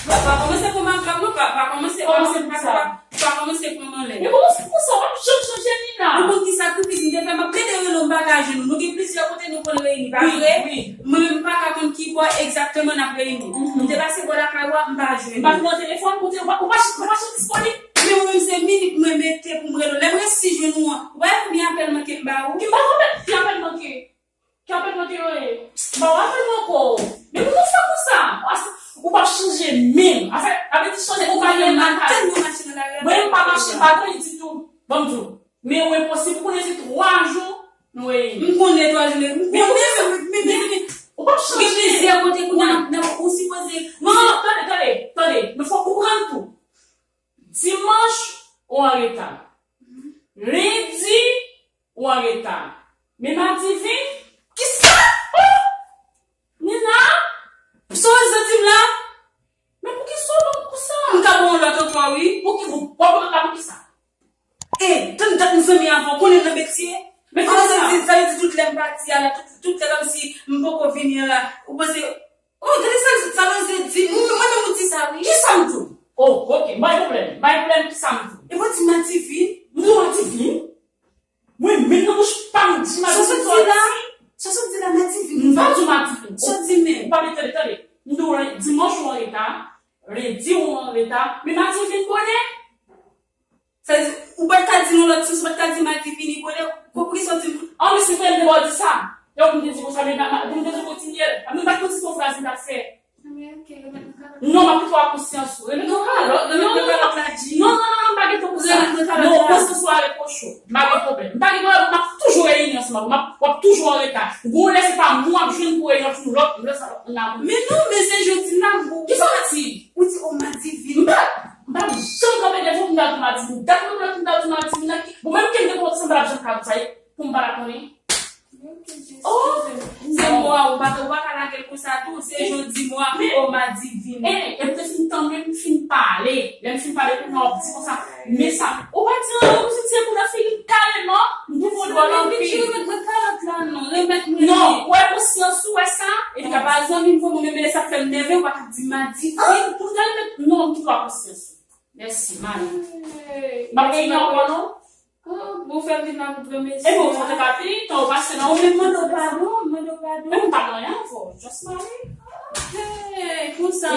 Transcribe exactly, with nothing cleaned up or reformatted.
Pa, pa kòmanse pran m a krab, non, pa, pa kòmanse, pa, pa, pa, pa kòmanse pran m anlè. Men kòman se konsa? W ap janm chanje, Nina. Ou konn ki sakrifis m te fè? M ap plede rele w, m pa ka jwenn ou. Nou gen plizyè kote nou konn reyini, pa vre? Wi, wi. Mwen menm, m pa ka konn ki bò egzakteman n ap reyini. Mhm. M te pase bò lakay ou a, m pa jwenn ou. M pa t pran telefòn, ou te, ou pa, ou pa, ou pa janm disponib. Men mwen menm, se minit mwen mete pou m rele w. Lè m resi jwenn ou an, ou pa wè konbyen apèl manke m ba ou? Ki ba w apèl, ki apèl manke? Ki apèl manke yo ye? Ba w apèl manke w. Men poukisa konsa? Ou p ap chanje menm. Anfèt, sa vle di chanje ou pa gen lakay. Mwen, m pa mache, m pa gen anyen ditou. Ban m di w. Men ou enposib, ou konnen se twa jou nou reyini. M konnen twa jou, men m konnen, men, men, men, men, ou p ap chanje. Gen plizyè kote kounye a, nan, ou sipoze. Non, tande, tande, tande. Men fòk ou konprann tou. Dimanch, ou anreta. Lendi, ou anreta. Men madi vin, kisa? Oh! Nina? Sa w santi m la? Men poukisa w ban m kou sa? M ka ba w yon lòt ankò, wi. Pouki, pou, pou, pou, pou kisa? E, tann dat m zanmi avè w, konnen nan metye. Men kisa? Sa vle di, sa vle di tout lè m pati a la, tout, tout lè kòmsi m poko vini an la. Ou panse, oh, gade sa, sa Loze di, mwen, mwen menm ou di sa, wi. Kisa m di w? Oh, ok, m pa gen pwoblèm. M pa gen pwoblèm, kisa m di w? E w di m a divin? M di w a divin? Mwen menm nan bouch pa m di m a divin. Sa w di la? Sa w di la, m a divin? M pa di w m a divin. Sa w di menm? Ou pa vle tande, tande. M di w, dimanch ou anreta, lendi ou anreta, men m a divin bonè. Sa vle di, ou pa t ka di nan lòt sans, ou pa t ka di m a divin bonè, ou konprann sa w di m? An, men si mwen te ba w di sa, lè ou m te di konsa, men m te di w kontinye l. Mwen pa t konn si se yon fraz m t ap fè. Non, m ap pito a konsyans ou. Remèt mwen kalòt, remèt mwen kalòt la, G. Non, non, non, non, m pa gen tan pou sa. Remèt mwen kalòt la. Non, pran sans ou avèk Ocho. M pa gen pwoblèm. M pa gen pwoblèm, m ap toujou reyini ansanm avè w. M ap, w ap toujou anreta. Gon lè se pa mwen w ap jwenn pou reyini, w ap jwenn lòt, lòt sa, lòt, lòt. Men non, men se jodi m la, m pou. Kisa w di? Ou di, oh, m a divin. M pa, m pa janm kanpe devan w pou m ta di w m a divin. Dat mwen la pou m ta di w m a divin la. Bon, menm ke m te konn sanble ap janm ka di sa, pou m pa ta konnen. Oh! Se mwa, ou pa, ou pa ka lage l konsa tou. Se jodi mwa, oh, m a divin. E, e m te fin tande, m fin pale. Lè m fin pale, kounye a w ap di konsa. Men sa, ou pa di anyen, ou se tire kou nan figi m kareman. M pou voye w anpil. Remèt mwen kalòt la, non. Remèt mwen li. Non, ou wè konsyans ou, wè sa? E li ka pa zanmi m, mwen menm, e sa k fè m nève, ou pa ka di m a divin. Poutan, non, m kite w a konsyans ou. Mèsi, Mari. M ap vini ankò, non? Oh, bon, fè m vin la pou granmesi. E bon, ou te ka vini, tan ou pase nan. Ou menm mande w padon, mande w padon. Men m pa gen anyen avè w, just Mari. Hey, konsa.